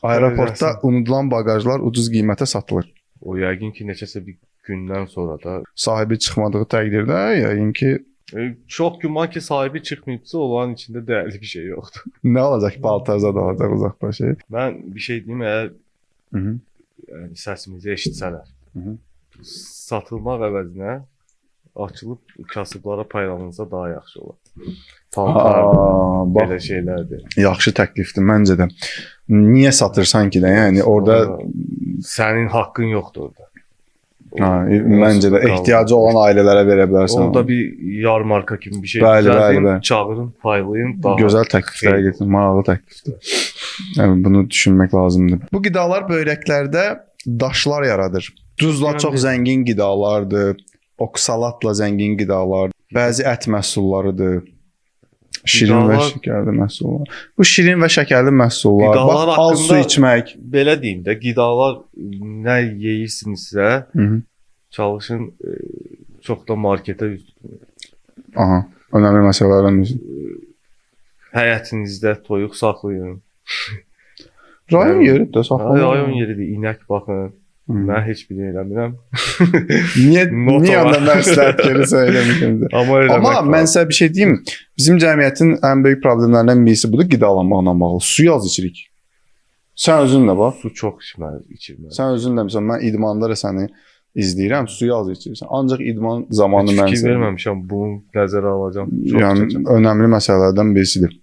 Aeroportda unudulan baqajlar ucuz qiymətə satılır. O yəqin ki, neçəsə bir gündən sonra da Sahibi çıxmadığı təqdirdə yəqin ki, çox güman ki, sahibi çıxmayıbsa, onların içində dəyərli bir şey yoxdur. Nə olacaq? Paltarza da olacaq uzaqda şey. Mən bir şey deyim, əgər Hı -hı. yəni səsimizi eşitsələr, Hı -hı. satılmaq əvəzinə açılıb kasıblara paylanılsa daha yaxşı olar. Paltar, Aa, bax, belə şeylərdir. yaxşı təklifdir məncə də. Niyə satırsan ki də? Yəni orada Sənin haqqın yoxdur orada. ha, məncə də ehtiyacı olan ailələrə verə bilərsən. Orada bir yarmarka kimi bir şey Bəli, bəli, düzəldin, bəli. çağırın, paylayın, daha Gözəl təkliflər xeyir. getirin, maraqlı təklifdir. Yəni bunu düşünmək lazımdır. Bu qidalar böyrəklərdə daşlar yaradır. Duzla çox zəngin qidalardır, oksalatla zəngin qidalar, bəzi ət məhsullarıdır. Şirin və Qidalar- şəkərli məhsullar. Bu şirin və şəkərli məhsullar. Qidalar Bax, az su haqqında- içmək. Belə deyim də, qidalar nə yeyirsinizsə, Hı -hı. çalışın çox da marketə üz tutmayın. Aha, önəmli məsələlərdən birisi. Həyətinizdə toyuq saxlayın. Rayon Yəni- yeridir də saxlanır. Rayon yeridir, inək baxın. Hı. Mən heç birini eləmirəm. Niyə Not niyə olar. onda məsləhət geri söyləmişəm? Amma eləmək Amma mən lazım. sizə bir şey deyim. Bizim cəmiyyətin ən böyük problemlərindən birisi budur, qidalanmaqla bağlı. Suyu az içirik. Sən özün də bax. Su çox içməli, içirməli. Sən özün də məsələn mən idmanda da səni izləyirəm, suyu az içirsən. Ancaq idman zamanı Heç mən fikir səni. verməmişəm, bunu nəzərə alacağam. Çox Yəni içəcəm. önəmli məsələlərdən birisidir.